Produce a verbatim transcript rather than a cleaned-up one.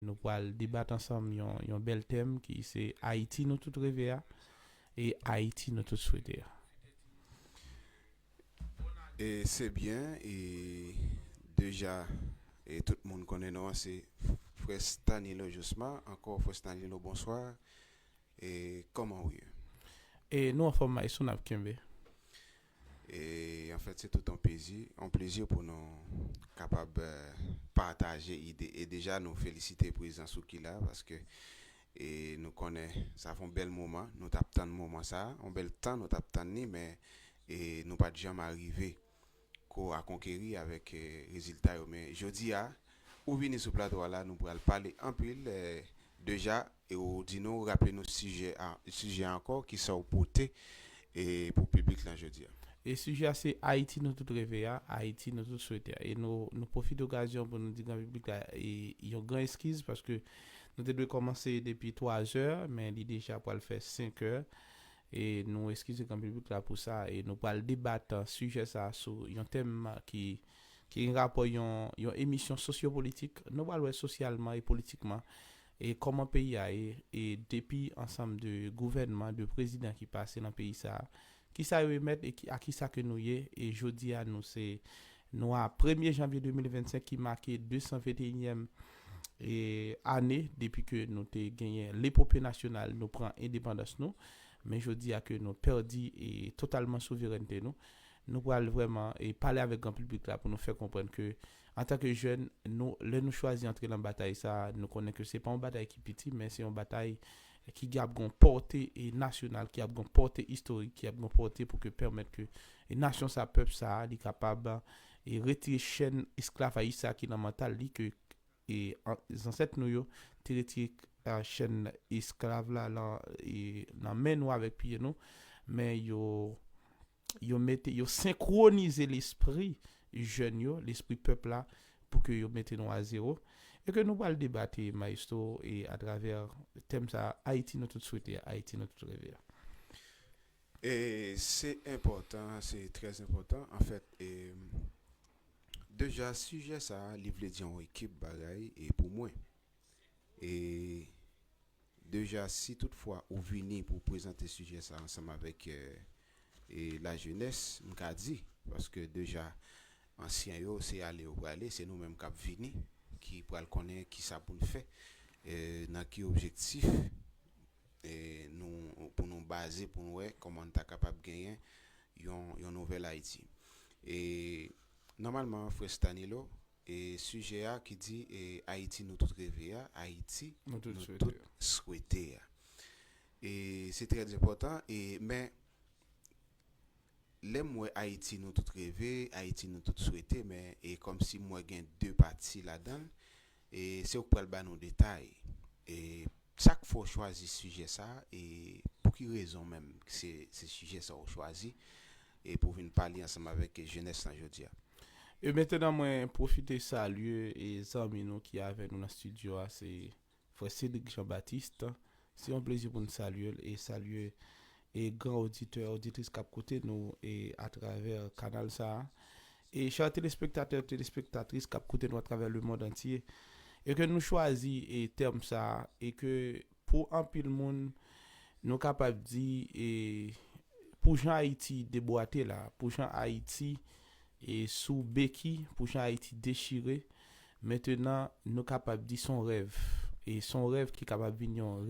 Nou pral debat ansanm yon, yon bèl tèm ki se Ayiti nou tout reve a e Ayiti nou tout swete a. E se byen, e deja, e tout moun konnen non an se Frè Stanilo Josma. Ankò, Frè Stanilo, bonswa. E kòman ou ye? E nou anfòm, maestro, n ap kenbe. E anfèt, se tout yon plezi, yon plezi pou nou kapab eh, pataje ide. E deja, nou felisite prezans ou ki la, paske e nou konnen sa fè yon bèl moman, nou t ap tann moman sa, yon bèl tan nou t ap tann li, men e nou pa t janm arive ko a konkeri avèk eh, rezilta yo. Men jodi a, ou vini sou plato a la, nou pral pale anpil eh, deja, e ou di nou, raple nou sijè a, sijè a ankò, kisa ou pote e pou piblik lan jodi a. E sijè a se Ayiti nou tout reve a, Ayiti nou tout swete a. E nou, nou pwofite okazyon pou nou di gran piblik la e, yon gran eskiz paske nou te dwe kòmanse depi twa zè, men li deja pral fè senk è. E nou eskize gran piblik la pou sa. E nou pral debat sijè sa sou yon tèm ki, ki gen rapò yon, yon emisyon sosyopolitik. Nou pral wè sosyalman e politikman e kòman peyi a ye, e depi ansanm de gouvènman, de prezidan ki pase nan peyi sa a, kisa yo emèt e ki, a kisa ke nou ye, e jodi a nou se, nou a premye janvye de mil vennsenk ki make de san venteyinyèm e, ane depi ke nou te genyen lepope nasyonal, nou pran endepandans nou, men jodi a ke nou pèdi e totalman souverènte nou, nou pral vrèman e pale avèk gran piblik la pou nou fè konprann ke antanke jèn, nou, lè nou chwazi antre nan batay sa, nou konnen ke se pa yon batay ki piti, men se yon batay ki ap gen pòte e nasyonal, ki ap gen pòte istorik, ki ap gen pòte pou ke pèmèt ke e nasyon sa, pèp sa, li kapab e retire chèn esklavayis sa ki nan mantal li ke e an- zansèt nou yo te retire a, chèn esklav la lan, e, nan men nou avèk pye nou, men yo yo mete, yo senkwonize lespri jèn yo, lespri pèp la, pou ke yo mete nou a zewo. E ke nou pral debate, maestro, e atravè tèm sa, Ayiti nou tout swete, Ayiti nou tout reve a. E se enpòtan, se trè enpòtan. Anfèt, e, deja, sijè sa a, li vle di yon ekip bagay, e pou mwen. E deja, si toutfwa ou vini pou prezante sijè sa ansanm avèk eh, e lajenès, m ka di, paske deja ansyen yo, se ale yo prale, se nou menm k ap vini, ki pral konnen kisa pou n fè, eh, nan ki objektif eh, nou, pou nou baze, pou n wè kòman n ta kapab genyen yon, yon nouvèl Ayiti. E nòmalman, frè Stanilo, e sijè a ki di e Ayiti nou tout reve a, Ayiti Nou tout nou swete. tout swete a. E se trè enpòtan, e, men lè m wè Ayiti nou tout reve, Ayiti nou tout swete, men e kòmsi m wè gen de pati ladan l, e se ou k pral ba nou detay. E sa k fè w chwazi sijè sa, e pou ki rezon menm se, se sijè sa ou chwazi, e pou vin pale ansanm avèk jenès lan jodi a. E mentnan mwen pwofite salye e zanmi nou ki avè nou nan estidyo a, se frè Cédric Jean Baptiste. Se yon plezi pou n salye l e salye e gran oditè, oditris k ap koute nou e atravè kanal sa a. E chè telespektatè, telespektatris k ap koute nou atravè lemonn antye, e ke nou chwazi e tèm sa a, e ke pou anpil moun, nou kapab di, e pou jan Ayiti debwate la, pou jan Ayiti e sou beki, pou jan Ayiti dechire, mentnan nou kapab di se yon rèv. E se yon rèv ki kapab vin yon